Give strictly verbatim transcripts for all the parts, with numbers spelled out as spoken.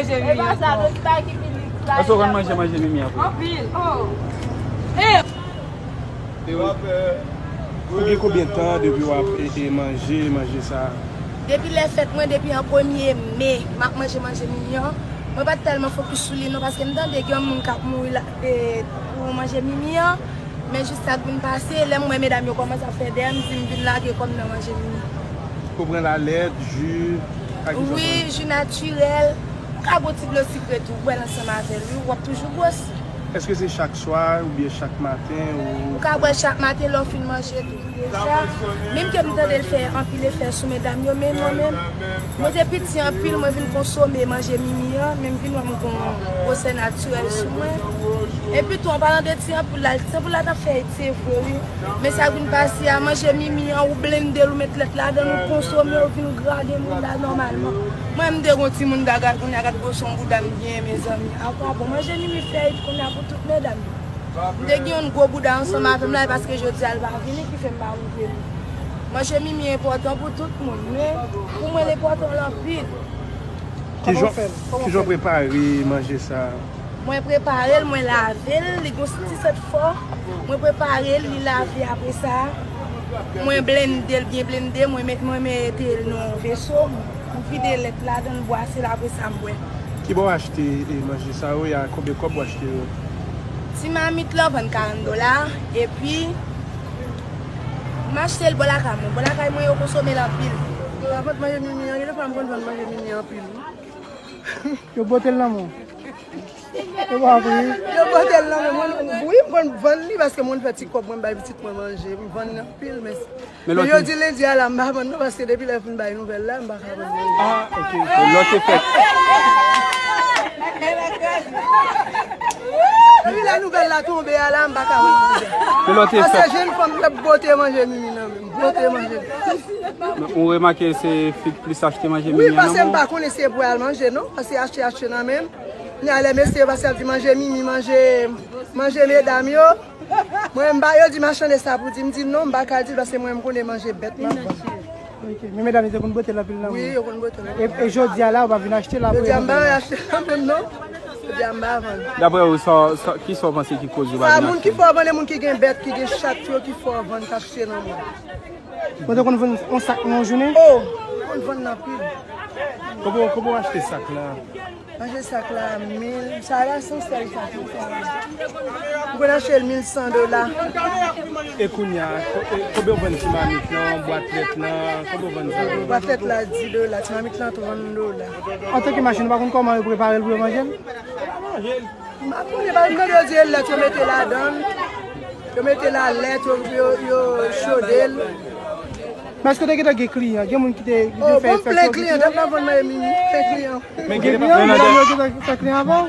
Èske w konn manje manje mimi an? Anpil. Oh. Ou gen konbyen tan depi w ap e, e manje manje sa a? Depi lè fèt mwen, depi an premye me, m ap manje manje mimi an. Mwen pa t tèlman fokis sou li non, paske m tande gen yon moun k ap mouri la, e, pou manje mimi an. Men jis sa k vin pase, lè m wè medam yo kòmanse ap fè dèyè m, m di m vin lage kò m nan manje mimi. Ou pran lalèt, ji, ak ki sòs? Wi, ji natirèl. Ou ka bwè yon ti dlo sikre tou, bwè l ansanm avè l, wi, w ap toujou gwos. Èske se chak swa oubyen chak maten ou? Ou ka bwè l chak maten lè w fin manje tou. Deja, menm ke m tande l fè anpil efè sou medam yo, men mwen menm, mwen te piti anpil, mwen vin konsome manje mimi an, men m vin wè m gon gwosè natirèl sou mwen. Epi tou, an palan de ti anpil la, ti anpil la t ap fè et se vre, wi. Men sa k vin pase a, manje mimi an, ou blende l, ou met lèt ladan l, ou konsome, ou vin gra gen moun la nòmalman. Mwen, m te gon timoun daga, kounye a gad gwosè yon bouda m genyen, mezanmi. Akwa bon, manje mimi fè et kounye a pou tout medam yo. M te gen yon gwo bouda ansanm avè m la, e paske jodi a l pa vini ki fè m pa rive li. Manje mimi enpòtan pou tout moun, men pou mwen l enpòtan l anpil. Kijan, kijan w prepare manje sa a? Mwen prepare l, mwen lave l, li gon ti sant fò. Mwen prepare l, li lave apre sa. Mwen blende l, byen blende, mwen met, mwen mete l nan yon veso. M vide lèt ladan l, bwase l, apre sa m bwè. Kibò w achte, e, manje sa yo, e a konbyen kòb w achte yo? Ti mamit lan vann karant dola, epi m achte l bò lakay mwen. Bò lakay mwen yo konsome l anpil. Lavant manje mimi an, gen de fwa m konn vann manje mimi an anpil. Yo pote l nan men w. Yo pa pri. Yo pote l nan men mwen. Wi, m konn vann li paske m konn fè ti kòb mwen bay pitit mwen manje. M vann li anpil, men Men lòt yo di lendi a la, m pa vann non, paske depi lè yo fin bay nouvèl la, m pa ka vann manje. Ah, ok, ok. Lòt efèt. Depi lè nouvèl la tonbe a la, m pa ka vann manje. Men lòt efèt. Paske jèn fanm yo bote manje mimi nan men m. Bote manje. Men ou remake se fi k plis achte manje mimi an nan men w? Wi, paske m pa konnen se pou al manje non, paske achte achte nan men m. Kounye a lè mesye yo pase ap di manje mimi, manje, manje medam yo. Mwen, m pa, yo di machann de sa pou di, m di non, m pa ka di l paske mwen, m konnen manje bèt m ap vann. Ok, men medam yo te konn bote l anpil nan men w? Wi, yo konn bote l anpil. E, e jodi a la, ou pa vin achte l apre? Jodi a, m pa vin achte l nan men m non. Jodi a, m pa vann. Daprè ou, sa, sa, kisa w panse ki koz ou pa vin achte l? Sa, moun ki fè w vann, e moun ki gen bèt, ki gen chat yo, ki fè w vann, k achte nan men w. Ou te konn vann yon sak nan yon jounen? Oh, m konn vann anpil. Kòman, kòman w achte sak la? Manje sak la, mil, sa la, san sèl sa, san sèl. M konn achte l mil san dola. E kounye a, ko-, e, konbyen w vann ti mamit lan, bwat lèt lan, konbyen w vann sa yo? Bwat lèt la, dis dola, ti mamit lan, trant dola. Antanke machann, ou pa konn kòman yo prepare l pou yo manje l? M pa konnen, pa m tande yo di e lèt yo mete ladan l. Yo mete lalèt, yo, yo, yo chode l. Men èske w te gentan gen kliyan? Gen moun ki te, ki te fè efè sou ou? Oh, bon, plen kliyan, dat m ap vann manje mimi, plen kliyan. Men gen de pafwa,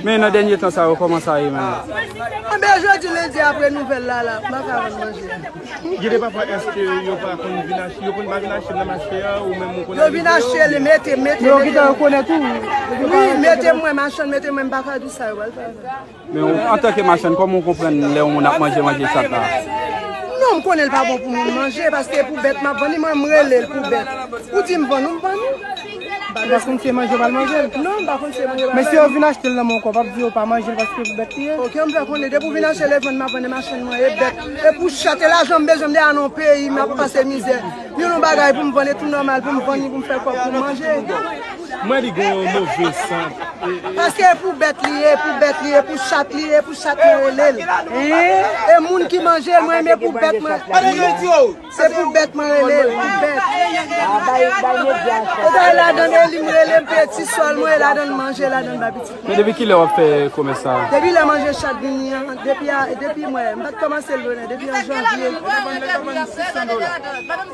men nan dènye tan sa yo, kòman sa ye menm? Anben, jodi lendi apre nouvèl la, la, m pa ka vann manje. Gen de pafwa, èske yo pa konn vin achte, yo konn pa vin achte nan mache a, ou menm ou konn... Yo vin achte, li mete, mete, mete. Yo gentan rekonèt ou? Wi, mete mwen, machann, mete mwen, m pa ka di sa yo pral fè. Men ou, antanke machann, kòman ou konprann lè yon moun ap manje manje chat la? Non, m konnen l pa bon pou moun manje, paske pou bèt m ap vann li, mwen, m rele l pou bèt. Ou di m vann ou, m vann ou. Ou pa konn si se manje w pral manje l? Non, m pa konn si se manje w pral manje. Men si yo vin achte l nan men w ankò, w p ap di yo pa manje l paske pou bèt li ye? Oke, m fè konnen, depi w vin achte l, e vann m ap vann, e machann mwen, e bèt, e pou chat, e lajan m bezwen, m deja nan yon peyi, m ap pase mizè. Youn yon bagay pou m vann, e tou nòmal pou m vann li, pou m fè kòb, pou m manje. Mwen di gen yon move sant. Paske e pou bèt li ye, e pou bèt li ye, e pou chat li ye, e pou chat mwen rele l. E moun ki manje l, mwen, men pou bèt mwen. Se pou bèt mwen rele l, pou bèt. Ou bay, bay medya sa. Ou bay ladan l, e li m rele m, peye ti sòl mwen, e ladan l manje, ladan l bay pitit mwen. Men depi kilè w ap fè komès sa a? Depi lè manje chat vini an, depi a, depi mwen, m pa t kòmanse l bonè, depi an janvye.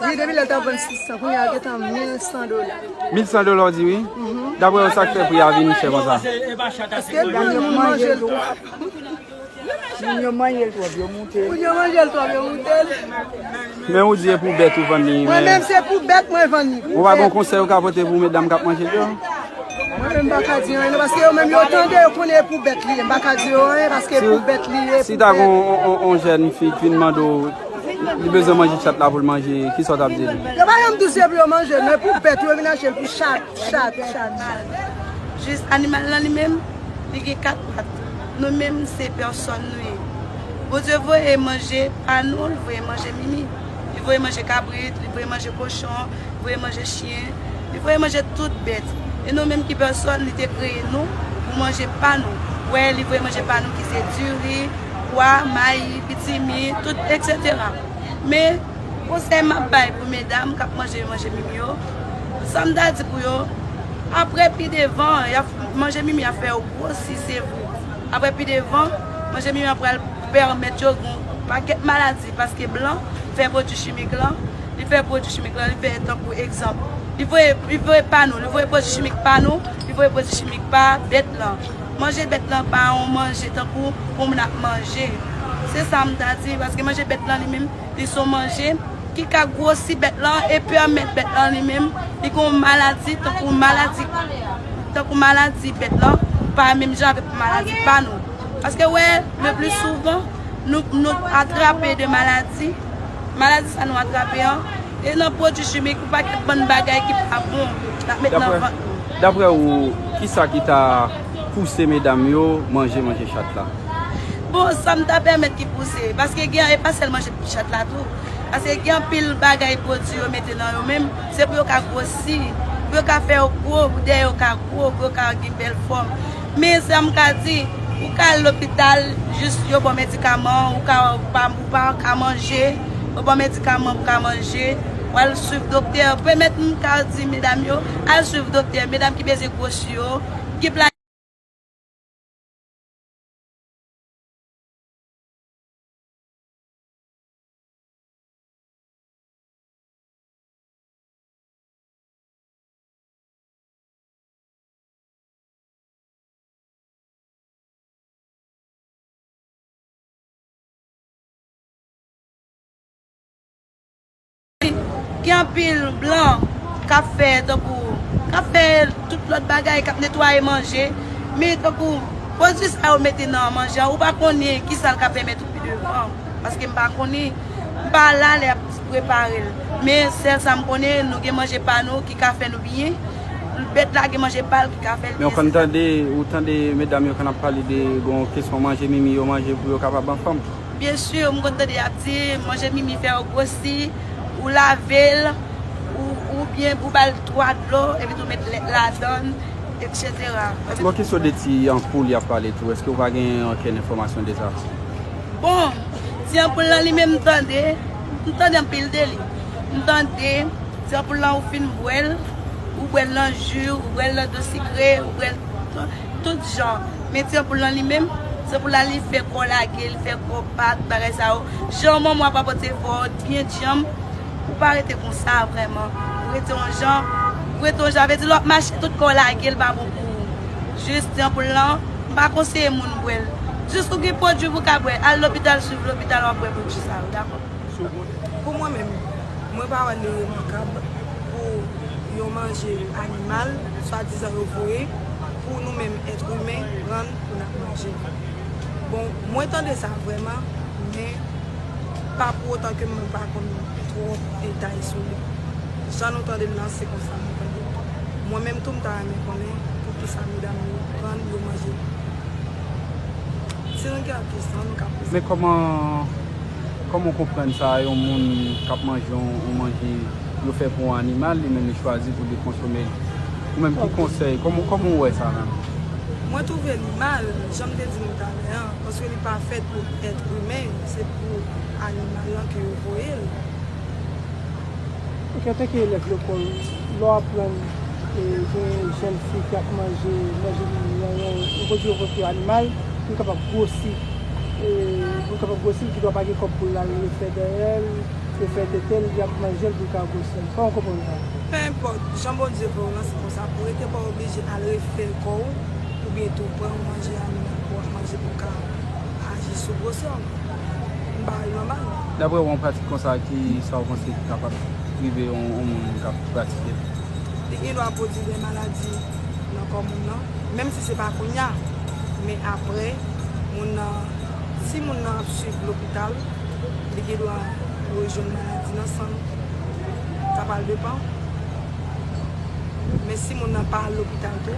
Wi, depi lè l t ap vann sis san, kounye a gentan mil san dola. Mil san dola w di wi? Daprè w, sa k fè pri a vin chè konsa? Paske moun manje l twòp. Moun yo manje l twòp, yo moute l. Moun yo manje l twòp, yo moute l. Men ou di e pou bèt ou vann li, men... Mwen menm se pou bèt mwen vann li. Ou pa gen yon konsèy ou ka pote pou medam k ap manje l yo? Mwen menm m pa ka di anyen non, paske yo menm yo tande, yo konnen e pou bèt li ye. M pa ka di yo anyen paske e pou bèt li ye. Si ta gen yon, yon, yon jèn fi ki vin mande w, li bezwen manje chat la pou l manje, kisa w t ap di l? Yo pa janm di w se pou yo manje l, men pou bèt, yo vin achte l pou chat, chat, chat, chat. Jis animal lan li menm, li gen kat pat. Nou menm, se pèsòn nou ye. Bondye voye manje pa nou, li voye manje mimi. Li voye manje kabrit, li voye manje kochon, li voye manje chen, li voye manje tout bèt. E nou menm ki pèsòn, li te kreye nou pou manje pa nou. Wè, li voye manje pa nou ki se diri, pwa, mayi, pitimi, tout, etsetera. Men, konsèy m ap bay pou medam k ap manje manje mimi yo, sa m ta di pou yo, apre pi devan, y ap, manje mimi ap fè yo gwosi, se vre. Apre pi devan, manje mimi an pral pèmèt yo gen yon pakèt maladi, paske blan fè pwodui chimik lan, li fè pwodui chimik lan, li fè tankou egzanp. Li voye, li voye pa nou, li voye pwodui chimik pa nou, li voye pwodui chimik pa bèt lan. Manje bèt lan pa yon manje tankou pou moun ap manje. Se sa m ta di, paske manje bèt lan li menm, li se yon manje ki ka gwosi bèt lan e pèmèt bèt lan li menm, li gen yon maladi, tankou maladi, tankou maladi bèt lan, pa menm jan avèk maladi pa nou. Paske wè, le pli souvan, nou, nou atrape de maladi, maladi sa nou atrape an, e nan pwodui chimik, yon pakèt bann bagay ki pa bon, n ap met nan vant nou. Daprè ou, kisa ki ta pouse medam yo manje manje chat la? Bon, sa m ta pèmèt ki pouse, paske gen, e pa sèl manje chat la tou. Paske gen anpil bagay pwodui yo mete nan yo menm, se pou yo ka gwosi, pou yo ka fè yo gwo, pou dèyè yo ka gwo, pou yo ka gen bèl fòm. Men sa m ka di, ou ka al lopital, jis yo ba w medikaman, ou ka, ou pa, ou pa ka manje, yo ba w medikaman pou ka manje, w al swiv doktè. Pèmèt m ka di medam yo, al swiv doktè, medam ki bezwen gwosi yo, ki planifiye. Gen anpil blan k ap fè tankou, k ap fè tout lòt bagay, k ap netwaye manje. Men tankou, pwodui sa yo mete nan manje an, ou pa konnen kisa l ka pèmèt ou pi devan. Paske m pa konnen, m pa la lè y ap prepare l. Men sèl sa m konnen, nou gen manje pa nou ki ka fè nou byen. Bèt la gen manje pa l ki ka fè l byen. Men ou konn tande, ou tande medam yo konn ap pale de, bon, kesyon manje mimi yo manje pou yo kapab anfòm. Byen si, m konn tande y ap di, manje mimi fè yo gwosi, ou lave l, ou, oubyen ou ba l twa dlo, epi tou met lèt ladan l, etsetera. Bon, kesyon de ti anpoul y ap pale tou, èske ou pa gen okenn enfòmasyon de sa? Bon, ti anpoul lan li menm m tande, m tande anpil de li. M tande, ti anpoul lan ou fin bwè l, ou bwè l nan ji, ou bwè l nan dlo sikre, ou bwè l tout, tout jan. Men ti anpoul lan li menm, ti anpoul la li fè kò lage, li fè kò bat, bagay sa yo. Jan manman w ap pote fò, byen djanm, ou pa rete konsa vrèman. Ou rete yon jan, ou rete yon jan, vle di lè w ap mache tout kò w lage, l pa bon pou ou. Jis ti anpoul lan, m pa konseye moun bwè l. Jis ou gen pwodui pou w ka bwè, al lopital, swiv lopital, w ap bwè pwodui sa yo, dakò? Pou mwen menm, mwen pa wè li remakab pou yon manje animal, swadizan yo voye, pou nou menm èt imen, pran pou n ap manje. Bon, mwen tande sa vrèman, men pa pou otan ke mwen pa konn twòp detay sou li. Jan nou tande l lan, se konsa mwen tande l. Mwen menm tou, m ta renmen konnen poukisa medam yo pran yo manje. Si nou gen lòt kesyon, nou ka poze. Men kòman, kòman w konprann sa, yon moun k ap manje yon, yon manje yo fè pou yon animal, li menm li chwazi pou li konsome l? Ou menm, ki konsèy, kòman, kòman w wè sa menm? Mwen twouve li mal, jan m te di nou talè an, paske li pa fèt pou èt imen, se pou animal lan ke yo voye l. Ok, antanke elèv lekòl, lè w aprann, e, gen jèn fi k ap manje, manje li nan yon, yon pwodui yo voye pou animal, pou l kapab gwosi, e, pou l kapab gwosi, li gendwa pa gen kòb pou l al refè dèyè l, refè tete l, li ap manje l pou l ka gwosi. Kòman w konprann sa? Penenpòt jan Bondye fè w lan, se konsa pou w rete, pa oblije al refè kò w, oubyen tou pran yon manje animal pou w ap manje pou w ka aji sou gwosè w. M pa wè l nòmal. Daprè w, yon pratik konsa, ki sa w panse ki kapab rive yon, yon moun k ap pratike l? Li gen dwa pwodui de maladi nan kò moun nan, menm si se pa kounye a, men apre, moun nan, si moun nan ap swiv lopital, li gen dwa rejwenn maladi nan san l. Sa pral depann. Men si moun nan pa al lopital tou,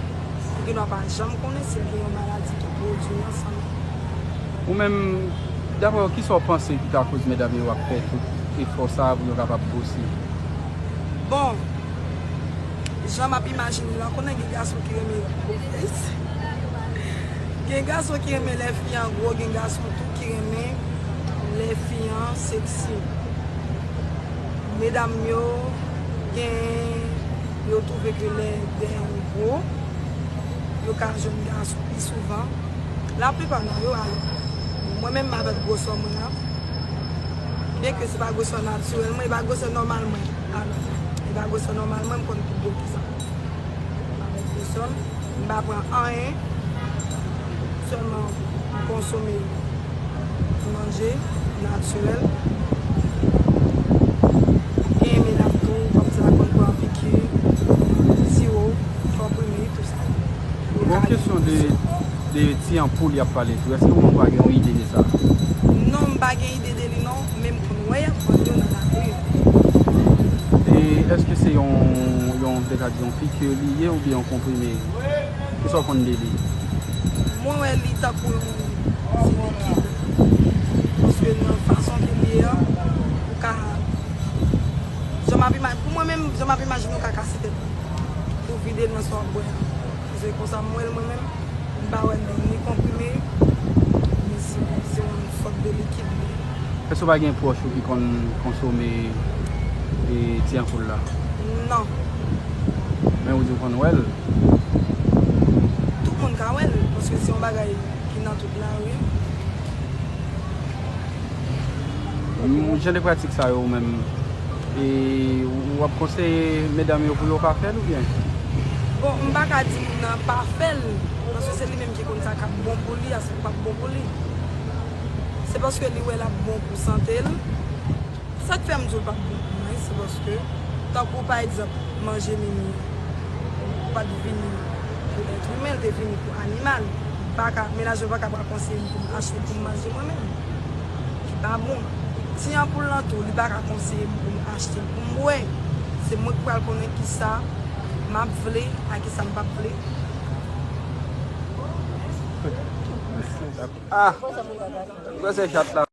li Gen dwa pa janm konnen si l gen yon maladi ki pwodui ansanm. Ou menm, daprè w, kisa w panse ki ka koz medam yo ap fè tout efò sa a pou yo kapab gwosi? Bon, jan m ap imajine l lan, konnen gen gason ki renmen gwo fès. Gen gason ki renmen lè fi an gwo, gen gason tou ki renmen lè fi an seksi. Medam yo gen, yo twouve ke lè dèyè yo gwo, yo ka jwenn gason pi souvan. Laplipa nan yo, alò, mwen menm avèk gwosè mwen an, byenke se pa gwosè natirèl mwen, e pa gwosè nòmal mwen, alò, e pa gwosè nòmal mwen, m konn pi gwo ki sa. M avèk gwosè m, m pa pran anyen, sèlman m konsome manje natirèl. Gen medam tou, kòmsi la konn pran piki, siwo, konprime, tou sa. Yo Bon, ka gen kesyon de, presyon. De ti anpoul y ap pale tou, èske ou menm pa gen yon ide de sa? Non, m pa gen ide de li non, men m konn wè y ap vann yo nan lari. E èske se yon, yon, te ka di yon pikir li ye oubyen yon konprime? Kisa w konn de li? Mwen wè li tankou yon ti likid. Paske nan fason ke li ye an, ou ka, jan m ap ima-, pou mwen menm, jan m ap imajine, ou ka kase tèt ou pou vide l nan sa w ap bwè an. Se konsa m wè l mwen menm, m pa wè l ni konprime, ni siwo, se yon sòt de likid li ye. Èske w pa gen pwòch ou ki konn konsome e, ti anpoul la? Non. Men ou di w konn wè l? Tout moun ka wè l, paske se yon bagay ki nan tout lari. M, jan de pratik sa yo ou menm, e, ou ap konseye medam yo pou yo pa fè l oubyen? Bon, m pa ka di moun nan pa fè l, paske se li menm ki konn sa k ap bon pou li, a sa k p ap bon pou li. Se paske li wè l ap bon pou sante l. Sa k fè m di w l p ap bon pou mwen, se paske, tankou pa egzanp, manje mimi an, ou pa t vini pou èt imen, l te vini pou animal. M pa ka, mennaj mwen pa ka pral konseye m pou m achte pou m manje mwen menm. Li pa bon. Ti anpoul lan tou, li pa ka konseye m pou m achte l pou m bwè. Se mwen ki pral konnen kisa m ap vle ak kisa m p ap vle. Ah, mwen se chat la.